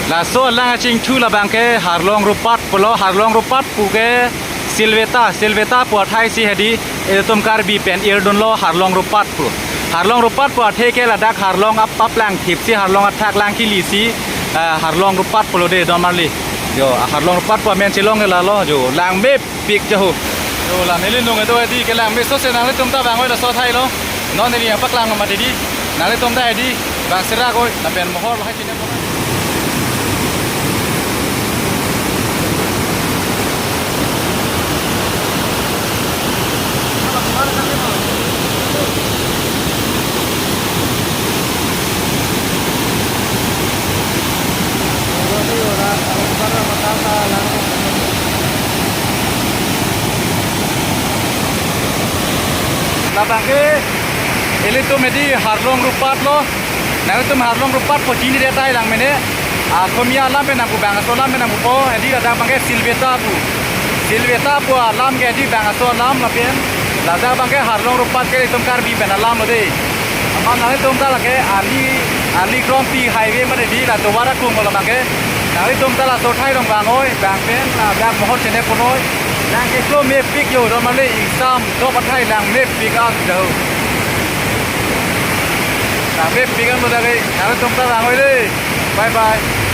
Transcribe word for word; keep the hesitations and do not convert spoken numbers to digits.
Laso alang achingthu labang ke Harlong Ropat pulo, Harlong Ropat pu ke Silveta, Silveta pu athai si hedi, ilitum Karbi pen irdunlo Harlong Ropat pu. Harlong Ropat pu athe ke ladak Harlong ap-, aplang thip si, Harlong athak lang kili si, eh, Harlong Ropat pulo de don marli. Jo, Harlong Ropat pu amen chelong ke lalo, jo, lang mepik jo ho. Jo, la neli nung edo hedi ke lang me so se nanglitum ta vangoi laso athai lo. Non neli yang paklang mati di. Nanglitum ta hedi, vang serak oi, lapen mohor lahai chine mohor. Labang ke ilitum hedi Harlong Ropat lo. Nanglitum Harlong Ropat pu chini de tai lang mene. Akomi alam pen nangpu bang aso alam pen nangpupo, hedi ladak abang ke Silveta pu. Silveta pu alam ke hedi bang aso alam lapen ladak abang ke Harlong Ropat ke ilitum Karbi pen alam lo de. Amat nanglitum ta lake Ali, Ali Krompi highway mane di la tovar akung lo abang ke. Nanglitum ta laso athai along vangoi, vang pen ladak mohor chine punoi. Lang kecho mepik jo, don marli ingsam, dop athai lang mepik an jo. Lang mepik an lo dak ke, nanglitum ta vangoi de. Bye bye.